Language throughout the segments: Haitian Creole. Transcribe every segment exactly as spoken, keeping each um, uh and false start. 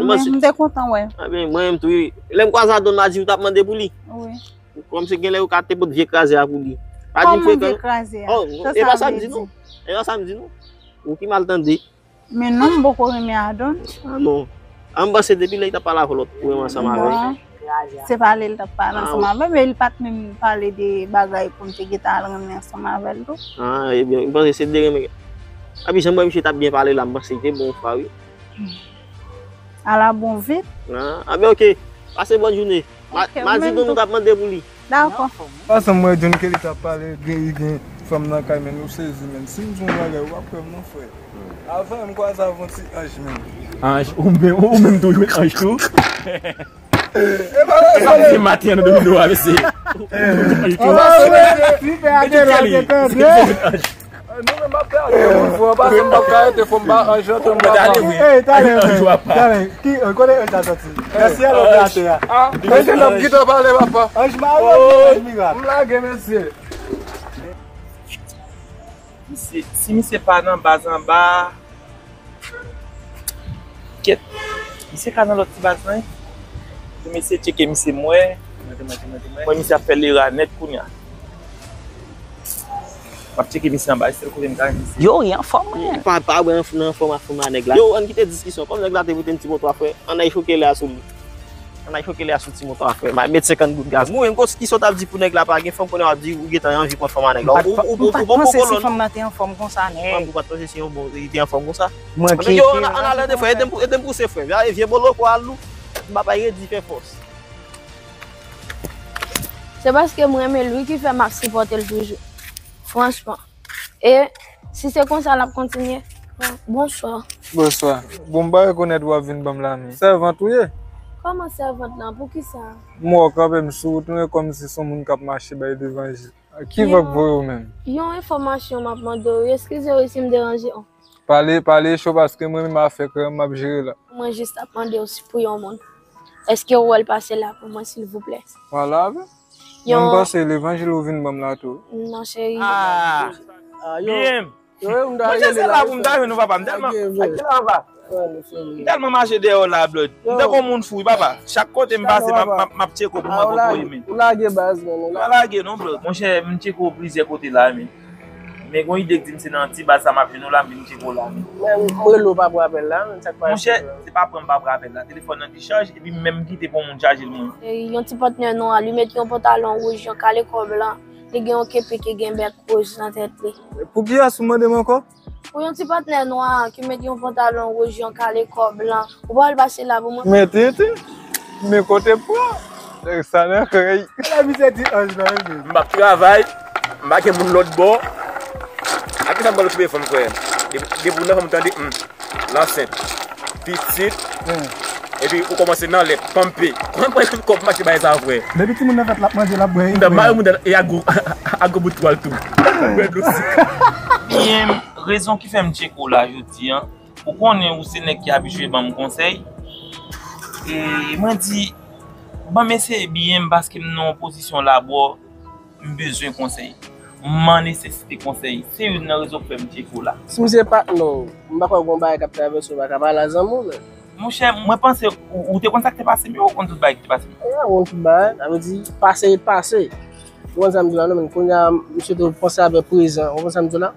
Men m te kontan wè. Ebyen, mwen menm tou, wi. Lè m kwaze a Don, m a di ou t ap mande pou li. Wi. Kòmsi gen lè ou ka te pot vye kraze a pou li. Pa di m frekan. Kòman vye kraze a? Oh, e pa sa m di non. E pa sa m di non. Ou ki mal tande. Men non, m poko renmen Adon. Ah non. Ah, m panse depi lè li t ap pale avè w, lòt pou renmen ansanm avè l. Non. Se pa li l t ap pale ansanm avè m, e li pa t menm pale de bagay pou m te gentan al renmen ansanm avè l tou. Ah, ebyen, m panse se de renmen. Epi jan m wè misye t ap byen pale la, m panse li te bon fwa, wi. Ala bon vit. Ah, ah, ben, ok. Pase bòn jounen. Ma, ok, ma di nou t ap mande pou li. Dakò. Paske m wè John Kelly t ap pale, gen, li gen fanm nan kay, men nou sezi, men. Si m di yon bagay, ou p ap kwè m non, frè. Avan, m kwaze avè yon ti anj, men. Anj, ou menm, ou menm tou, jwe anj tou. E pa sa, se maten an, nan domino a, mesye. Anj tou. Anj tou. Anj tou. Nou menm ap pèdi moun, fò, pa sa m p ap ka rete, fò m ba anj lan tan m pa pran. Ey, talè, talè. Ki, kote anj la soti? Nan syèl oubyen atè a? Mesye, n ap gentan pale, papa. Anj mawon oubyen anj mirak? M lage, mesye. Misye, si misye pa nan baz anba, kèt. Misye ka nan lòt ti baz lan, wi. Pou m eseye tcheke misye, m wè. Mwen, misye ap fè lera nèt kounye a. M ap tcheke misye anba, e sèl kote m ka jwenn misye. Yo, wi, anfòm, wi. Pa, pa, wi, anf-, nan anfòm, anfòm a nèg la. Yo, ann kite diskisyon. Kòm nèg la te pote yon ti moto a, frè, ann al choke lè a sou li. Ann al choke lè a sou ti moto a, frè. M a met senkant goud gaz. Mwen menm, kòm kisa w t ap di pou nèg la pa gen fanm, kounye a w ap di ou gentan anvi pran fanm a nèg la. Ou, ou, ou, ou, ou pran kolòn. M pa t panse si fanm nan te anfòm konsa, non. Ou pa t panse si yon bon, li te anfòm konsa. Mwen ki yo, ann al, ann al, frè, ede m, ede m pouse, frè. Vye boloko a lou. M pa pa redi fè fòs. Se paske m renmen l wi ki fè m ap sipòte l toujou. Franchman. E si se konsa l ap kontinye, bonswa. Bonswa. Bon, m pa rekonèt ou ap vin ban m lamen. Sèvant ou ye? Kòman sèvant lan? Poukisa? M wè w kanpe m sou wout mwen kòmsi se yon moun k ap mache bay levanjil. Kivòk voye w menm? Yon enfòmasyon m ap mande w, eskize wi si m deranje w. Pale, pale cho paske mwen menm afè krèy m m ap jere la. Mwen jis ap mande w si pou yon moun. Èske w wè l pase la pou mwen, silvouplè? Pale avè m. Mwen m panse levanjil ou vin ban m la tou. Non, cheri. Ah, yo. Byen. Yo, yo, m ta rele la pou m ta jwenn ou, papa. M tèlman, m tèlman mache dèyè w la, blood. M tankou yon moun fou, wi, papa. Chak kote m pase, m ap, m ap, m ap tcheke w pou m wè kote w ye, men. Ou lage baz, men, ou lage. Pa lage non, blood. Monchè, m tcheke w plizyè kote la, men. Men gon ide k di m se nan ti baz sa m ap jwenn ou la, m vin tcheke w la, men. Men, m rele w pa pran apèl la, men, sa k pase? Monchè, se pa pran m pa pran apèl la. Telefòn nan te chaje, epi m menm kite pou yon moun chaje l mwen. E yon ti patnè nwa, li met yon pantalon wouj, yon kale kò blan, li gen yon kepi ki gen bèk wouj nan tèt li. Pou kiyès ou mande m ankò? Pou yon ti patnè nwa ki met yon pantalon wouj, yon kale kò blan. Ou pa wè l pase la pou mwen? Men tenten, men kote pran. Nèg sa nan krèy. Ala misye di anj nan, wi. M ap travay, m pa gen moun lòt bò. A kisa m pral okipe fanm, frè? Depi, depi ou nan fanm, ou tande, hmm, l ansent, pitit, epi ou kòmanse nan lèt, panpe. Kòman pran tout kòb mache bay sa, frè? Depi timoun nan fèt, l ap manje, l ap bwè. M ta mare moun nan e ak gwo, ak gwo bout twal tou. Bwè dlo sik. Byen, rezon ki fè m tcheke w la jodi a, ou konnen ou se nèg ki abitye ban m konsèy. E mwen di, ban m eseye byen paske m nan yon pozisyon labò, m bezwen konsèy. M an nesesite konsèy. Se youn nan rezon k fè m tcheke w la. Si misye patnè w, m pa kwè gon bagay k ap travèse w pa ka pale a zanmi w, men. Monchè, mwen panse ou, ou te konn sa k te pase m, yo, ou konn tout bagay ki te pase m. Ou konn tout bagay, sa vle di, pase rete pase. Ou konn sa m di w la, non, men kounye a, m swete w panse avèk prezan. Ou konn sa m di w la?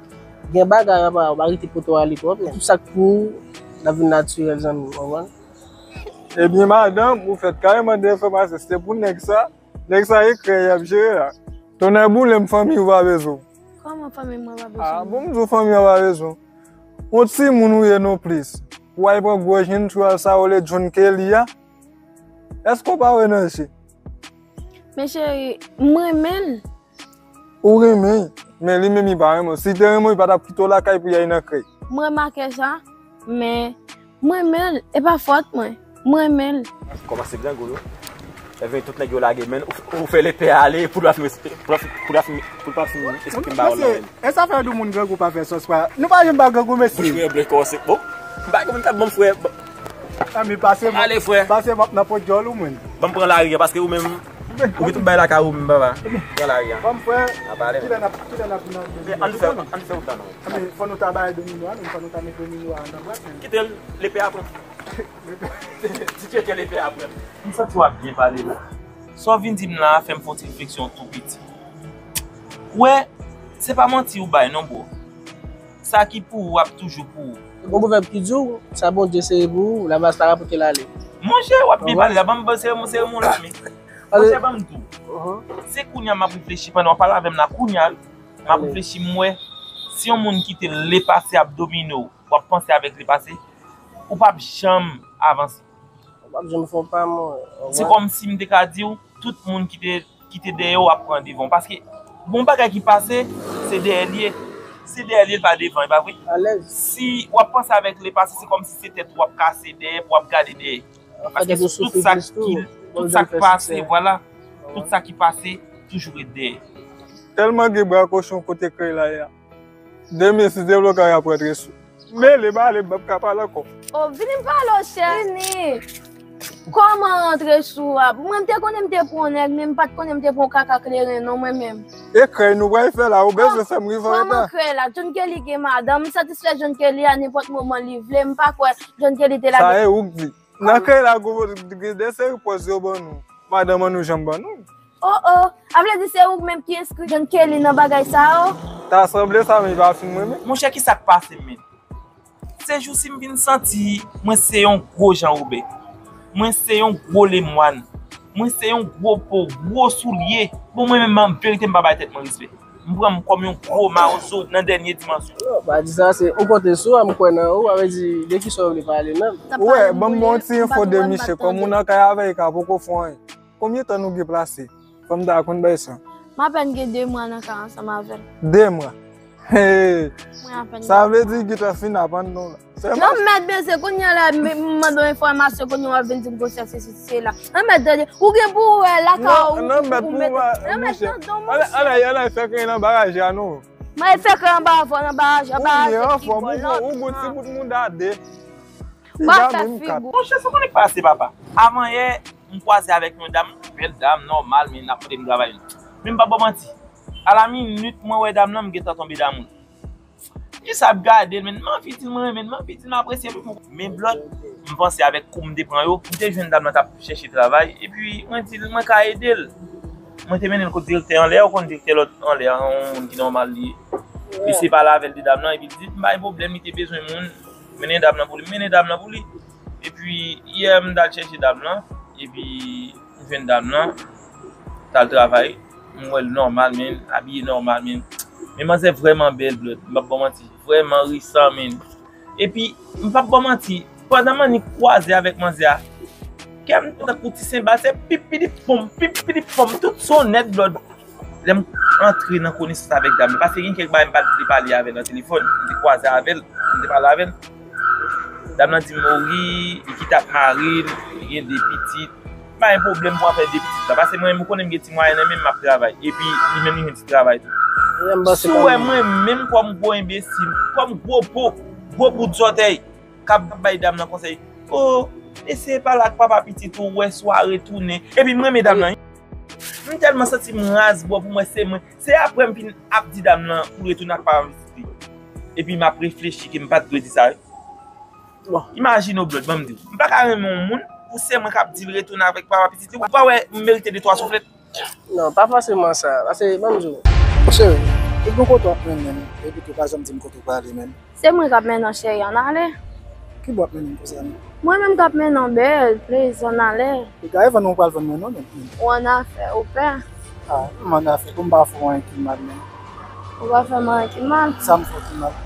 Gen bagay anba, ou pa rete pote w ale twòp, men tout sa k pou ou, l ap vin natirèl, zanmi m, ou konprann? Ebyen, madanm, ou fèt kareman de enfòmasyon. Se te pou nèg sa, nèg sa e krèy y ap jere la. Tonnè boule m, fanmi w pa bezwen w. Kòman fanmi mwen pa bezwen mwen? Ah, bon, m di w fanmi an pa bezwen w. Yon timoun ou ye non plis. Ou al pran gwo jennchwal sa yo rele John Kelly a. Èske w pa wè nan je? Men cheri, m renmen l. Ou renmen l, men li menm li pa renmen w. Si li te renmen w, li pa t ap kite w lakay pou y al nan krèy. M remake sa, men m renmen l, e pa fòt mwen. M renmen l. Kòmanse grangou, wi. Lè vini tout nèg yo lage, men ou, ou fè lepè a ale pou l pa fin, pou l pa fin, pou l pa fin, pou l pa fin esplike m bagay la menm. E sa fè di moun grangou pa fè sòs, frè. Nou pa janm ba grangou, mesye. Bouch mwen ble kò se, bon. M pa gen moun k ap ban m, frè. Anmi, pase m. Ale, frè. Pase m ap nan podyòl ou, mwen. Ban m pran lari a, paske ou menm, ou gen tout bagay lakay ou menm, papa. Pran lari a. Ban m, frè. Kilè n ap, kilè n ap nan... Ann fè, ann fè wout la, non. Anmi, fò nou ta bay domino a, men fò nou ta met domino a nan bwat, men. Kite l, lepè a pran. Ti tchètchè lepè apre m. M santi w ap byen pale la. Sa w vin di m la a fè m fè yon ti refleksyon tou piti. Ou wè, se pa manti ou bay non, bro. Sa ki pou ou ap toujou pou ou. Gon pwovèb ki di w, sa Bondye sere pou ou, lavalas pa ka pote l ale. Monchè, w ap byen pale la, ban m, ban m sere, sere m yon lame. Monchè, ban m di w. Se kounye a m ap reflechi pandan w ap pale avè m la, kounye a, m ap reflechi, m wè, si yon moun kite lepase ap domine w, w ap panse avèk lepase, ou p ap janm avanse. W ap janm fè yon pa, mwen. Se kòmsi m te ka di w, tout moun ki te, ki te dèyè w ap pran devan w. Paske, bon bagay ki pase, se dèyè l ye. Se dèyè l ye, l pa devan, e pa vre? Alèz. Si w ap panse avèk lepase, se kòmsi se tèt ou w ap kase dèyè, pou w ap gade dèyè. Paske tout sa ki, tout sa ki pase, vwala. Tout sa ki pase, toujou ret dèyè. Tèlman gen bra kochon kote krèy la ye a. De mil sis deblokay ap rantre sou. Mele, ba ale, m p ap ka pale ankò. O, vini m pale w, chè. Vini. Kòman rantre sou a? Mwen, m te konnen m te pran yon nèg, men m pa t konnen m te pran yon kaka kleren, non, mwen menm. E krèy nou pral fè la, ou bezwen fè m rive an reta. Kòman krèy la? John Kelly gen madanm, m satisfè John Kelly a nenpòt moman li vle, m pa kwè John Kelly te lage. Sa e ou k di. Nan krèy la, gen de seri pòz yo ban nou. Madanm an nou janm ban nou. Oh, oh, a vle di se ou menm ki enskri John Kelly nan bagay sa yo? Ta sanble sa, men li pa fin mwen menm. Monchè, kisa k pase m menm? Se jousi m vin santi mwen se yon gwo Jan Wobè. Mwen se yon gwo lemwàn. Mwen se yon gwo po, gwo soulye. Bon, mwen menm, an verite, m pa bay tèt mwen respè. M pran m kòm yon gwo mawozo nan dènye dimansyon. Non, pa di sa, se ou konte sou a, m kwè nan ou, a vle di, de kisa w vle pale menm? Ou wè, ban m ba w yon ti enfo de misye, kòm ou nan kay avè l, li ka poko fè anyen. Konbyen tan nou gen plase? Fò m ta konn bay sa. M apèn gen de mwa nan kay ansanm avè l. De mwa? Hey! Mwen apèn gen de mwa. Sa vle di li gentan fin ap anndan w la. Sèlman. Non, mèt, men se kounye a la, m, m mande w enfòmasyon, kounye a w ap vin di m konsa, se sesi, se sela. Non, mèt, tande, ou gen pou w wè lakay ou, non, mèt, pou w mete. Non, mèt, tande, monchè. Ala, ala, ala, fè krèy nan baraje a, non. Mwen fè krèy anba avè w, nan baraje, anba avè ki bò lòt. Ou gon ti bout mouda de. Piga menm kat. Monchè, sa w konnen k pase, papa? Avanyè, m kwaze avèk yon dam, bèl dam, nòmal, men n ap mande m travay. Men m p ap ba w manti. A la minit mwen wè dam nan, m gentan tonbe damou l. Jis ap gade l, men m anvi di l mwen renmen l, m anvi di l m apresye l. Men Blood, m panse avèk kou m te pran yo, m te jwenn dam nan t ap chèche travay, epi mwen di l mwen ka ede l. Mwen te mennen l kot direktè anlè a, ou konn direktè lòt anlè a, yon moun ki nòmal li ye. Misye pale avè l de dam nan, epi l di m pa gen pwoblèm, li te bezwen moun, mennen dam nan pou li, m mennen dam nan pou li. Epi yè m t al chèche dam nan, epi m jwenn dam nan, t al travay, m wè l nòmal, men abiye nòmal, men, men manzè vrèman bèl, Blood, m p ap ba w manti, vrèman resan, men. Epi, m p ap ba w manti, pandan m annik kwaze avèk manzè a, kè m tankou ti senbal, se pip pidip ponm, pip pidip ponm, tout sonèt, Blood. Lè m antre nan konesans avèk dam nan, paske gen kèk bagay m pa t vle pale avè l nan telefòn, m te kwaze avè l, m te pale avè l. Dam nan di m, o wi, li kite ak mari l, li gen de pitit. M pa gen pwoblèm pou afè de pitit la, paske mwen menm, ou konnen m gen ti mwayen nan men m, m ap travay. Epi, li menm, li gen ti travay tou. Si w wè mwen menm kòm gwo enbesil, kòm gwo po, gwo bout zòtèy, k ap bay dam nan konsèy. O, eseye pale ak papa pitit ou, wè si w a retounen. Epi m renmen dam nan, wi. M tèlman santi m raz, bro, pou mwen se mwen. Se apre m fin ap di dam nan pou retounen ak papa pitit li. Epi m ap reflechi ke m pa t dwe di sa, wi. Bon. Imajine w, Blood, ban m di w. M pa ka renmen yon moun, pou se mwen k ap di l retounen avèk papa pitit li. Ou pa wè m merite de twa souflèt? Non, pa fòseman sa. Paske, ban m di w. Cheri, e gon kote w ap mennen m, epi tou pa janm di m kote w prale menm. Se mwen k ap mennen w, cheri, ann ale. Ki bò w ap mennen m konsa menm? Mwen menm k ap mennen w, bèl, please, ann ale. Piga, e vann ou pral vann mwen non, menm. Ou ann afè, ou pè. A, m ann afè, pou m pa fè w anyen ki mal, menm. Ou pa fè m anyen ki mal? Sa m fè w ki mal?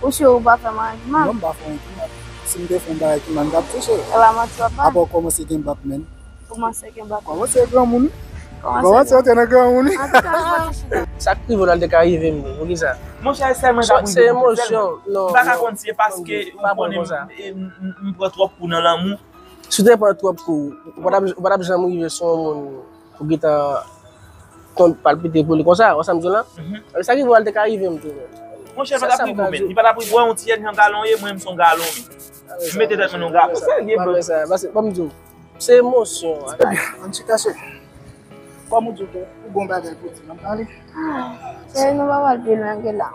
Ou si ou pa fè m anyen ki mal? Non, m pa fè w anyen ki mal. Si m te fè yon bagay ki mal, m t ap touche w. E pa manti w ap bay. Apa w kòmanse gen bab, menm. Kòmanse gen bab. Kòmanse granmoun, wi. Kòmanse antre nan granmoun, wi. Antouka, m kontan chita. Sa k rive w la, l te ka rive m tou, poukisa? Monchè, e sèl mwen k ap rive m tou, sèl mwen. M pa ka konn si e paske ou konnen m, m, m, m pran twòp kou nan lanmou. Si w te pran twòp kou, ou pa t ap, ou pa t ap janm rive sou yon moun pou gentan konn palpite pou li konsa, wè sa m di w la? E sa k rive w la, l te ka rive m tou, menm. Monchè, li pa t ap rive w, menm. Li pa t ap rive w, yon ti jèn jan galon ye, mwen, m se yon galon, menm. M mete tèt mwen nan yon galon. Ou serye, bro? Pa fè sa, paske, ban m di w, se emosyon an. Antouka, cheri, kòm ou di w ke ou gon bagay pou di m, ann pale. Cheri, nou pa pral pi lwen ke la,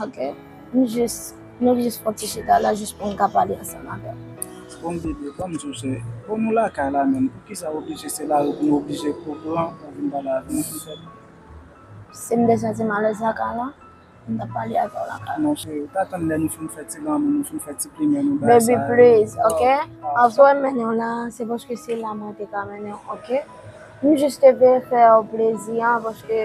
oke? Nou jis, nou jis fè yon ti chita la, jis pou n ka pale ansanm avè w. Bon, bebe, ban m di w se, bon, nou lakay la menm. Poukisa w oblije se lari pou nou oblije pou pran pou vin pale avè m, pou fè? Si m te santi m alèz lakay la, m t ap pale avè w lakay la. Non, se, ou ta tann lè nou fin fè ti lanmou, nou fin fè ti plimen, nou bay sa. Baby, please, ok? An vre, m mennen w la, se paske se la mwen te ka mennen w, ok? M jis te vle fè w plezi an, paske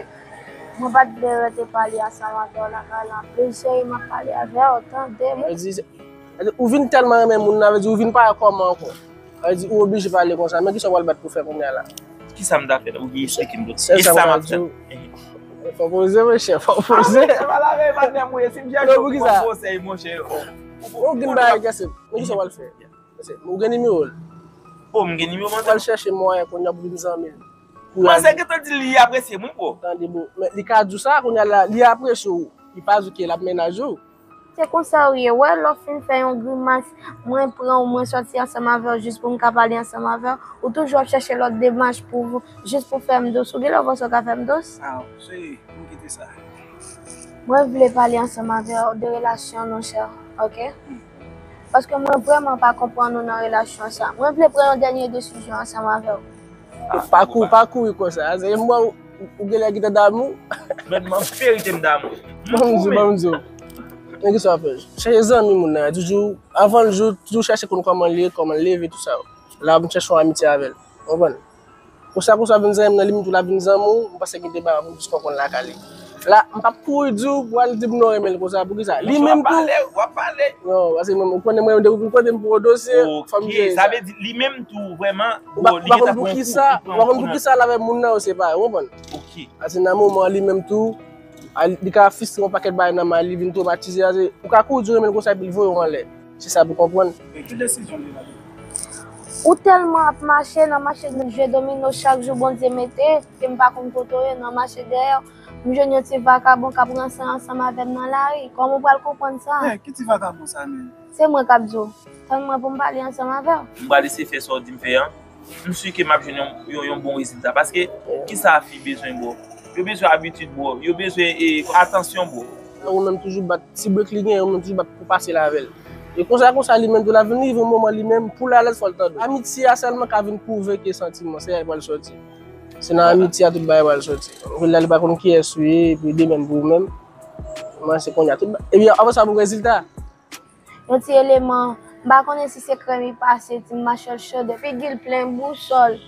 mwen pa t vle rete pale ansanm avè w lakay la. Plezi, m ap pale avè w, tande. Ou vin tèlman renmen moun nan, vle di ou vin pa wè kòman ankò. Vle di ou oblije pale konsa. Men kisa w pral bat pou fè kounye a la? Kisa m ta fè? Ou vin eksplike m tout. Sèl sa m ap di w. Fò poze, monchè, fò poze. Poukisa? Ou gen bagay kase. Men kisa w pral fè? Ou gen nimewo l? O, m gen nimewo manzè. Pral chèche mwayen kounye a pou vin zanmi l. Manzè gentan di li apresye m wi bro. Tande bro, men li ka di w sa kounye a la, li apresye w, li pa di w ke l ap menaj ou. Se konsa w ye, wè lè w fin fè yon grimas, mwen pran w, mwen sòti ansanm avè w jis pou m ka pale ansanm avè w, ou toujou ap chèche lòt demach pou, jis pou fè m dous, ou genlè w panse w ka fè m dous? Ah, cheri, m kite sa. Mwen vle pale ansanm avè w de relasyon nou, chè, ok? Paske mwen vrèman pa konprann ou nan relasyon sa. Mwen vle pran yon dènye desizyon ansanm avè w. Pa kou, pa kouri konsa. Se mwen ou genlè ki te damou. Mèt m an verite m damou. Ban m di w, ban m di w. Men kisa w ap fè? Chèche zanmi moun nan. Toujou, avan l jou, toujou chèche konn kòman l ye, kòman l leve, tou sa yo. La, m chèche yon amitye avè l. Ou konprann? Konsa, konsa, vin zanmi m nan limit ou la vin zanmi w, m panse gen de bagay pou m plis konprann lakay li. La, m p ap kouri di w pou al di m non renmen l konsa, poukisa? Li menm tou. W ap pale, w ap pale. Non, paske mwen, ou konnen mwen, depi w vin kote m pou yon dosye, fò m jere sa. Sa vle di, li menm tou, vrèman, bon, li gentan pran yon kou, li pran yon kou nan. Ou pa konn poukisa l avè moun nan yo separe, ou konprann? Ok. Paske nan moman li menm tou, li ka fistre yon pakèt bagay nan may li, vin twomatize, paske ou ka kouri di w renmen l konsa, epi l voye w anlè. Se sa pou konprann. Men ki desizyon li la menm? Ou tèlman ap mache nan mache jwe domino chak jou Bondye mete, ke m pa konn kote w ye nan mache dèyè w. M jwenn yon ti vakabon k ap ranse ansanm avè m nan lari. Kòman w pral konprann sa? Men ki ti vakabon sa menm? Se mwen k ap di w. Tann mwen pou m pale ansanm avè w. M pral eseye fè sa w di m fè an. M si ke m ap jwenn yon, yon, yon bon rezilta. Paske, kisa fi bezwen, bro? Yo bezwen abitid, bro. Yo bezwen e, atansyon, bro. Yon moun toujou bat ti brek li gen, yon moun toujou bat pou pase l avè l. E konsa, konsa, li menm tou, l ap vin rive yon moman li menm, pou l alèz fò l tande. Amitye a sèlman ka vin pwouve ke santiman, se la li pral sòti. Se nan amitye a tout bagay pral sòti. Kounye a li pa konn kiyès ou ye, epi de menm pou ou menm. Kòmanse kounye a tout bagay. Epi apre sa pou rezilta. Yon ti eleman, m pa konnen si se krèm li pase, ti machèl chode, figi l plen bousòl.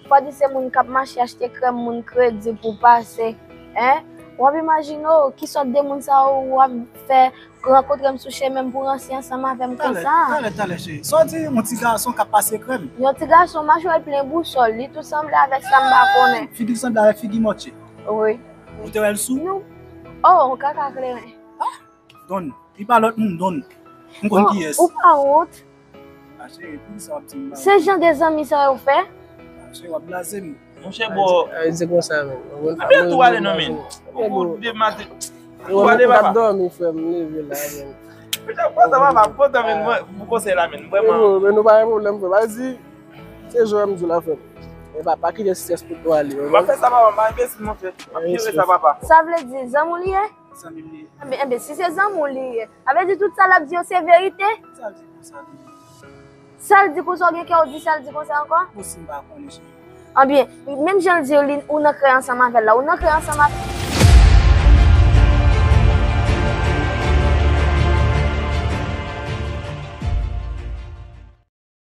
Fò di se moun k ap mache achte krèm moun kredi pou pase. Hein? W ap imajine w, ki sòt de moun sa yo w ap fè rankontre m sou chemen m pou ranse ansanm avè m konsa? Talè, talè, talè, cheri. Sa w di, yon ti gason k ap pase krèm? Yon ti gason, machwè l plen bousòl, li tou sanble avèk sa m pa konnen. Figi l sanble avèk figi mòtye. Wi. Ou te wè l sou? Non. Oh, kaka kleren. Don, li pa lòt moun, Don. M konn kiyès. Ou pa wont? Ah, cheri, poukisa w ap di m bagay? Se jan de zanmi sa yo fè? Ah, cheri, w ap blaze m. Monchè, bro. Ay, se konsa menm. Apre tou ale non, men. Ou de maten. Tou ale, papa. M t ap dòmi, frè m, leve la, men. Monchè, kontan, papa, m kontan, men, mwen, pou konsèy la, men. Vrèman. Men nou pa gen pwoblèm, frè m. Al di, se jan m di w la, frè m. Men pa, pa kite strès pou tou ale. W ap fè sa, papa, m pa enbesil, monchè. M ap jere sa, papa. Sa vle di, zanmi w li ye? Zanmi m li ye. Enben, enben, si se zanmi w li ye, sa vle di tout sa l ap di yo se verite? Sa l di konsa, li. Sa l di konsa, w gen kè w di sa l di konsa ankò? Bon, si m pa konnen, cheri. Anben, menm jan l di li, ou nan krèy ansanm avè l la, ou nan krèy ansanm avè l.